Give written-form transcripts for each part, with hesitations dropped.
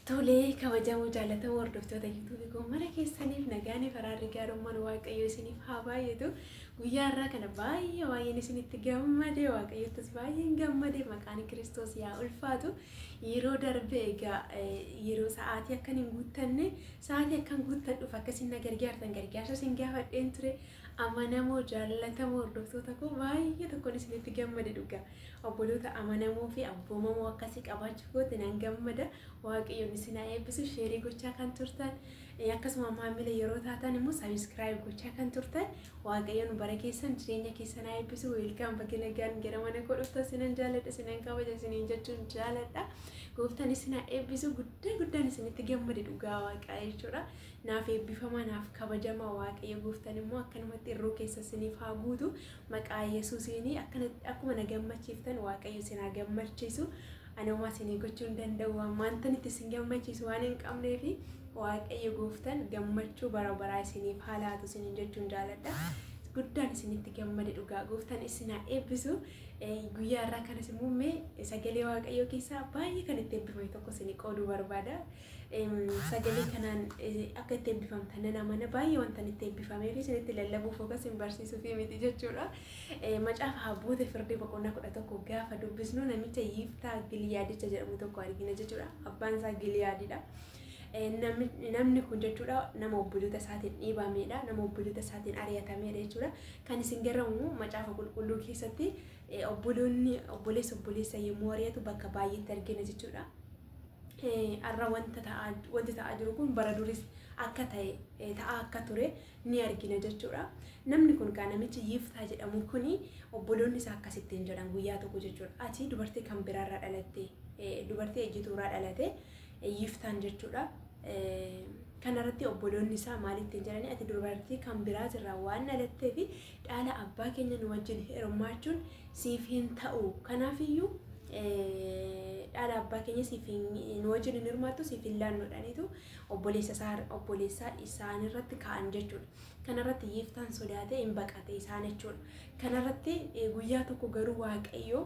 Tolee, kabajamoo jaallatamoo hordoftoota yuutuubii koo mana keessaniif nagaan faraarri gaarummaan Waaqayyoo isiniif haa baay'atu. Guyyaa har'aa kana baay'ee baay'een isinitti gammade, Waaqayyottis baay'een gammade, maqaan Kiristoos yaa ulfaatu. Yeroo darbe egaa yeroo sa'aatii akkan hin guuttanne, sa'aatii akkan guuttadhuuf akkasin na gargaartan gargaarsa isin gaafadheen ture. Amanamoo jaallatamoo hordoftoota koo baay'ee tokkoon isinitti gammade dhugaa. Obboloota amanamoo fi abboomamoo akkasii qabaachuu kootti nan gammada. Waaqayyoon isin haa eebbisu. Sheerii gochaa kan turtan, akkasuma maamila yeroo taatan immoo sabiskiraayib gochaa kan turtan, Waaqayyoon bara keessan jireenya keessan haa eebbisu. Weelkaam, bakka nagaan gara mana koo dhuftan sinan jaaladha, sinan kabaja isiniin jechuun jaaladha. Gooftaan isin haa eebbisu. Guddaa guddaan isinitti gammade dhugaa Waaqaa jechuudha. Naaf eebbifamaa, naaf kabajamaa. Waaqayyo gooftaan immoo akkanumatti irroo keessa isiniif haa guutu. Maqaa Yesuusiin akkuma na gammachiiftan Waaqayyo isin haa gammachiisu. Ani homaa isinii gochuu hin danda'u, wanta itti isin gammachiisu waan hin qabneefi Waaqayyo gooftaan gammachuu bara baraa isiniif haa laatu isiniin jechuun jaaladha. Guddaan isinitti gammade dhugaa, gooftaan isin haa eebbisu. Guyyaa irraa kanas immoo mee sagalee Waaqayyoo keessaa baay'ee kan itti eebbifame tokko isinii qooduu barbaada. Sagalee kanaan akka itti eebbifamtan nan amana. Baay'ee wanta itti eebbifamee fi isinitti lallabuuf yookaas hin barsiisuuf miti jechuudha. Macaafa Abboota Firdii boqonnaa 11 gaafa dubbisnu namicha Yiiftaa Giliyaadicha jedhamu tokko argina jechuudha. Abbaan isaa Giliyaadidha. Namni kun jechuudha nama obboloota isaatiin dhiibamedha. Nama obboloota isaatiin ari'atamedha jechuudha. Kan isin garramu macaafa qulqulluu keessatti obboloonni obboleessa obboleessa yommuu ari'atu bakka baay'eetti argina jechuudha. Har'a wanta ta'aa jiru kun bara duris akka ta'e ta'aa akka ture ni argina jechuudha. Namni kun kan namichi Yiiftaa jedhamu kuni obboloonni isaa akkasittiin jedhan guyyaa tokko jechuudha. Ati dubartii kan biraarraa dhalatte, dubartii ejjituurraa dhalate Yiiftaan jechuudha. Kanarratti obboloonni isaa maalittiin jedhanii, ati dubartii kan biraatirraa waan dhalattee fi dhaala abbaa keenya nu wajjin hirmaachuun siif hin ta'u. Kanaafiyyuu dhaala abbaa keenya siif nu wajjin hin hirmaattu, siif hin laannuudhaaniitu obboleessa isaanirratti ka'an jechuudha. Kanarratti Yiiftaan sodaatee hin baqate isaan jechuudha. Kanarratti guyyaa tokko garuu Waaqayyo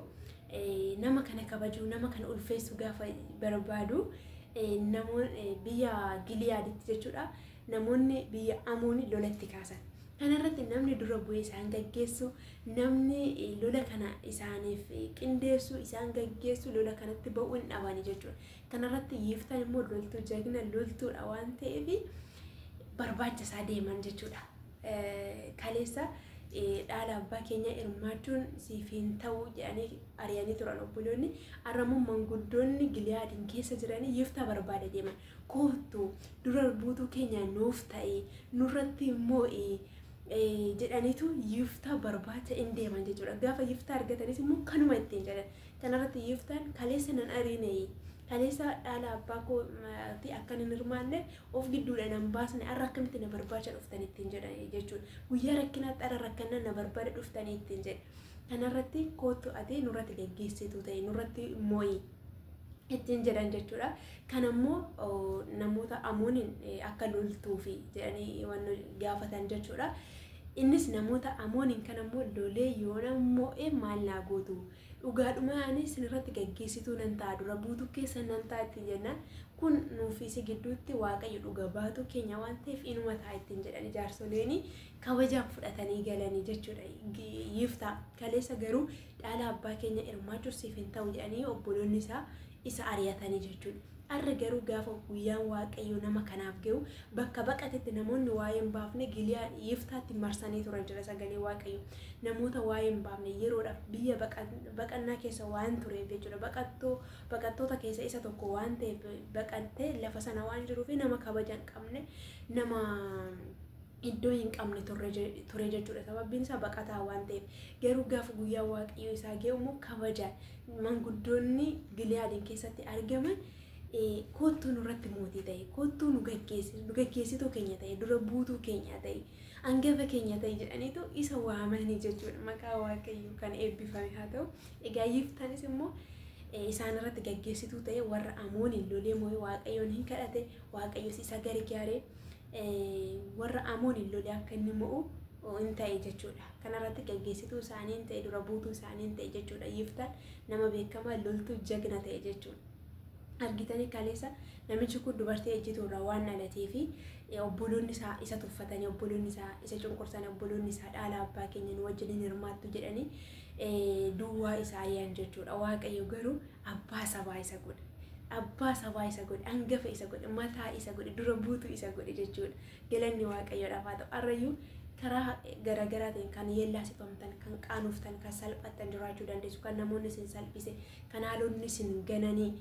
nama kana kabajuu, nama kana ulfeessuu gaafa barbaadu namoonni biyya Giliyaaditti jechuudha. Namoonni biyya Amoon lolatti kaasan. Kanarratti namni dura bu'ee isaan gaggeessu, namni lola kana isaaniif qindeessu, isaan gaggeessu, lola kanatti ba'uu hin dhabani jechuudha. Kanarratti Yiiftaan immoo loltuu jagna loltuudha waan ta'eef barbaacha isaa deeman jechuudha. Kaleessa dhaala abbaa keenya hirmaachuun siif hin ta'u jedhanii ari'anii turan obboloonni. Har'a immoo manguddoonni Giliyaadiin keessa jiranii Yiiftaa barbaada deeman. Koottu, dura buutuu keenya nuuf ta'e, nurratti moo'i jedhaniitu Yiiftaa barbaacha hin deeman jechuudha. Gaafa Yiiftaa argatanis immoo kanuma ittiin jedhan. Kanarratti Yiiftaan kaleessa nan ariine, kaleessa dhaala abbaa kootti akkan hin hirmaanne of gidduudha nan baasne, har'a akkamitti na barbaacha dhuftan ittiin jedhan jechuudha. Guyyaa rakkinaatti har'a rakkannaan na barbaada dhuftanii ittiin jedhe. Kanarratti koottu, ati nurratti gaggeessituu ta'e, nurratti moo'i ittiin jedhan jechuudha. Kanammoo namoota Amooniin akka loltuufi jedhanii waan gaafatan jechuudha. Innis namoota Amooniin kanammoo lolee yoona moo'ee maal naa gootu? Dhugaadhuma ani isinirratti gaggeessituu nan ta'a, dura buutuu keessa nan ta'a ittiin jennaan, kun nuufi si gidduutti Waaqayyo dhuga baatu keenya waan ta'eef inuma ta'a ittiin jedhan. Jaarsoleen kabajaan fudhatanii galanii jechuudha. Yiiftaa kaleessa garuu dhaala abbaa keenya hirmaachuuf siif hin ta'u jedhanii obboloonni isaa isa ari'atanii jechuudha. Har'a garuu gaafa guyyaan Waaqayyo nama kanaaf ga'u bakka baqatetti namoonni waa'ee hin baafne Giliyaa Yiiftaatti marsanii turan jira sagalee Waaqayyo. Namoota waa'ee hin baafne yeroodhaaf biyya baqannaa keessa waan tureef jechuudha. Baqattoota keessa isa tokko waan ta'eef baqattee lafa sana waan jiruuf nama kabaja hin qabne, nama iddoo hin qabne ture jechuudha. Sababbiin isaa baqataa waan ta'eef. Garuu gaafa guyyaa Waaqayyo isaa ga'u immoo kabajaan manguddoonni Giliyaadiin keessatti argaman koottuu nurratti mootii ta'e, koottuu nu gaggeessi, nu gaggeessituu keenya ta'e, dura buutuu keenya ta'e, hangafa keenya ta'e jedhaniitu isa waamanii jechuudha. Maqaa Waaqayyo kan eebbifame haa ta'u. Egaa Yiftaanis immoo isaan irratti gaggeessituu ta'e, warra Amooniin lolee moo'ee Waaqayyoon hin kadhate, Waaqayyos isa gargaare, warra Amooniin lolee akka inni mo'u hin ta'e jechuudha. Kanarratti gaggeessituu isaanii hin ta'e, dura buutuu isaanii hin ta'e jechuudha. Yiftaan nama beekamaa loltuu jagna ta'e jechuudha. Argitanii kaleessa namichi kun dubartii ejjituu irraa waan dhalatee fi obboloonni isaa isa tuffatanii, obboloonni isaa isa cunqursanii, obboloonni isaa dhaala abbaa keenya nu wajjin hin hirmaattu jedhanii duwwaa isaa ari'an jechuudha. Waaqayyo garuu abbaa sabaa isa godhe. Abbaa sabaa isa godhe, hangafa isa godhe, mataa isa godhe, dura buutuu isa godhe jechuudha. Galanni Waaqayyoodhaaf haa ta'u. Har'ayyuu karaa garaagaraatiin kan yeellaasifamtan, kan qaanoftan, kan salphattan jiraachuu dandeessu, kan namoonni isin salphise, kan haalonni isin gananii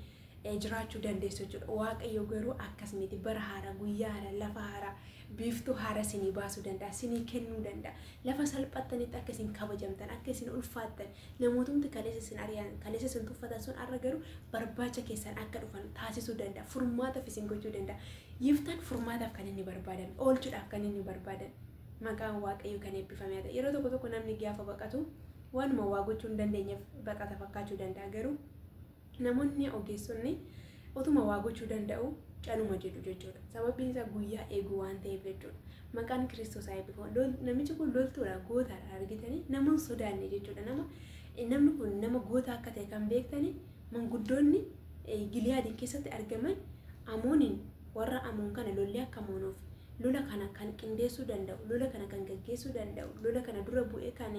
jiraachuu dandeessu jechuudha. Waaqayyo garuu akkas miti. Bara haaraa, guyyaa haaraa, lafa haaraa, biiftuu haaraa isinii baasuu danda'a, isinii kennuu danda'a. Lafa salphattanitti akka isin kabajamtan, akka isin ulfaattan, namootumti kaleessa isin ari'an, kaleessa isin tuffatan sun har'a garuu barbaacha keessan akka dhufan taasisuu danda'a. Furmaataaf isin gochuu danda'a. Yiftaan furmaataaf kan inni barbaadame, oolchuudhaaf kan inni barbaadame. Maqaan Waaqayyo kan eebbifame haa ta'u. Yeroo tokko tokko namni gaafa baqatu waanuma waa gochuu hin dandeenyeef baqata fakkaachuu danda'a. Garuu namoonni ogeessonni utuma waa gochuu danda'u caluma jedhu jechuudha. Sababiin isaa guyyaa eeguu waan ta'eef jechuudha. Maqaan Kiristoos haa eebbifamu. Namichi kun loltuudha, gootaadha argitanii, nama hin sodaanne jechuudha. Nama namni kun nama goota akka ta'e kan beektanii manguddoonni Giliyaadiin keessatti argaman Amooniin, warra Amoon kana lollee akka moonuuf lola kana kan qindeessuu danda'u, lola kana kan gaggeessuu danda'u, lola kana dura bu'ee kan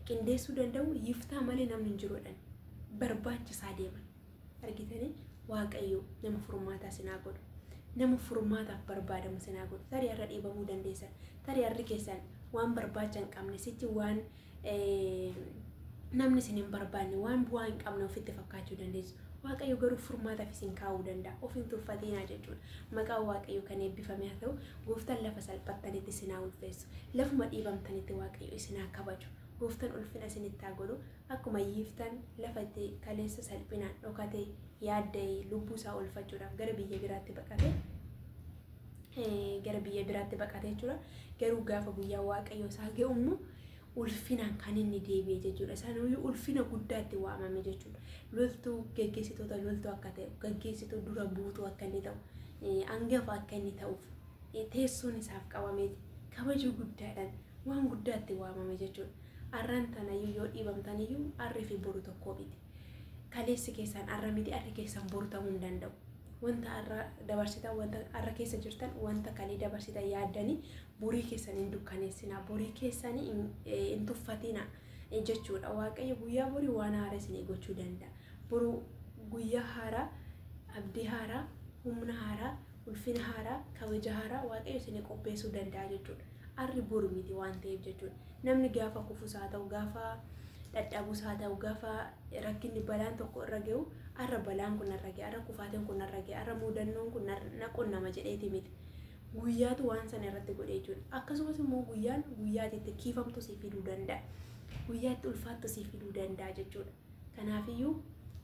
qindeessuu danda'u Yiftaa malee namni hin jiruudhaan barbaachisaa deeman. Argitanii, Waaqayyo nama furmaataa sinaa godhu. Nama furmaataaf barbaadamu sinaa godhu. Tarii har'a dhiibamuu dandeessan. Tarii har'i keessan waan barbaacha hin qabne, sichi waan namni isin hin barbaanne, waan bu'aa hin qabne ofitti fakkaachuu dandeessu. Waaqayyo garuu furmaataaf isin kaa'uu danda'a. Of hin tuffatinaa jechuudha. Maqaan Waaqayyo kan eebbifame haa ta'u. Gooftaan lafa salphattanitti isin haa ulfeessu. Lafuma dhiibamtanitti Waaqayyo isin haa kabaju. Gooftaan ulfina isinitti haa godhu. Akkuma Yiftaan lafa itti kaleessa salphinaan dhokatee yaadda'ee lubbuu isaa oolfachuudhaaf gara biyya biraatti baqate, gara biyya biraatti baqate jechuudha. Garuu gaafa guyyaa Waaqayyo isaa ga'u immoo ulfinaan kan inni deebi'e jechuudha. Isaaniyyuu ulfina guddaatti waamame jechuudha. Loltuu, geggeessitoota loltuu akka ta'u, geggeessituu dura buutuu akka inni ta'u, hangafa akka inni ta'uuf teessoon isaaf qabameeti. Kabajuu guddaadhaan waan guddaatti waamame jechuudha. Har'aan tanayyuu yoo dhiibamtaniyyuu har'i fi boru tokko miti. Kaleessi keessan har'a miti, har'i keessan boru ta'uu hin danda'u. Wanta har'a dabarsitan, wanta har'a keessa jirtan, wanta kalee dabarsitan yaaddanii borii keessan hin dukkaneessinaa, borii keessanii hin tuffatinaa jechuudha. Waaqayyo guyyaa borii waan haaraa isinii gochuu danda'a. Boru guyyaa haaraa, abdii haaraa, humna haaraa, ulfina haaraa, kabaja haaraa Waaqayyo isinii qopheessuu danda'a jechuudha. Har'i boru miti waan ta'eef jechuudha. Namni gaafa kufus haa ta'u, gaafa dadhabus haa ta'u, gaafa rakkinni balaan tokko irra ga'u, har'a balaan kun narra ga'e, har'a kufaatiin kun narra ga'e, har'a mudannoon kun na qunnama jedheeti miti. Guyyaatu waan sana irratti godhe jechuudha. Akkasumas immoo guyyaan guyyaatti itti kiifamtu si fiduu danda'a. Guyyaatti ulfaattu si fiduu danda'a jechuudha. Kanaafiyyuu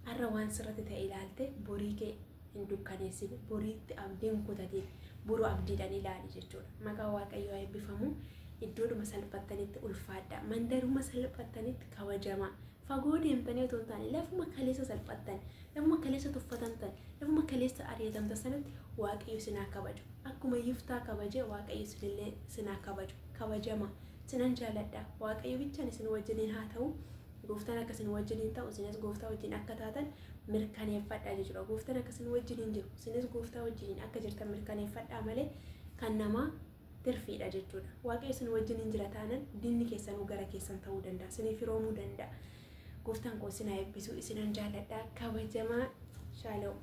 har'a waan sirratti ta'e ilaalte borii kee hin dukkaneessin, boriitti abdiin kutatiin, boru abdiidhaan ilaali jechuudha. Maqaan Waaqayyoo haa eebbifamu. Iddoodhuma salphattanitti ulfaadha. Mandaruma salphattanitti kabajamaa. Fagoo deemtanii otoo hin taane lafuma kaleessa salphattan, lafuma kaleessa tuffatamtan, lafuma kaleessa ari'atamtan sanatti Waaqayyo isin haa kabaju. Akkuma Yiftaa kabaje Waaqayyo isinillee isin haa kabaju. Kabajama. Isinan jaaladha. Waaqayyo bichaan isin wajjiniin haa ta'u. Gooftaan akka isin wajjiniin ta'u, isinis gooftaa wajjin akka taatan mirkaneeffadhaa jechuudha. Gooftaan akka isin wajjiniin jiru, isinis gooftaa wajjiniin akka jirtan mirkaneeffadhaa malee kan namaa tirfiidha jechuudha. Waaqayyo isin wajjiniin jira taanan diinni keessanuu gara keessan ta'uu danda'a. Isiniif firoomuu danda'a. Gooftaan koo isin haa eebbisu. Isinan jaaladha. Kabajamaa. Shaaloom.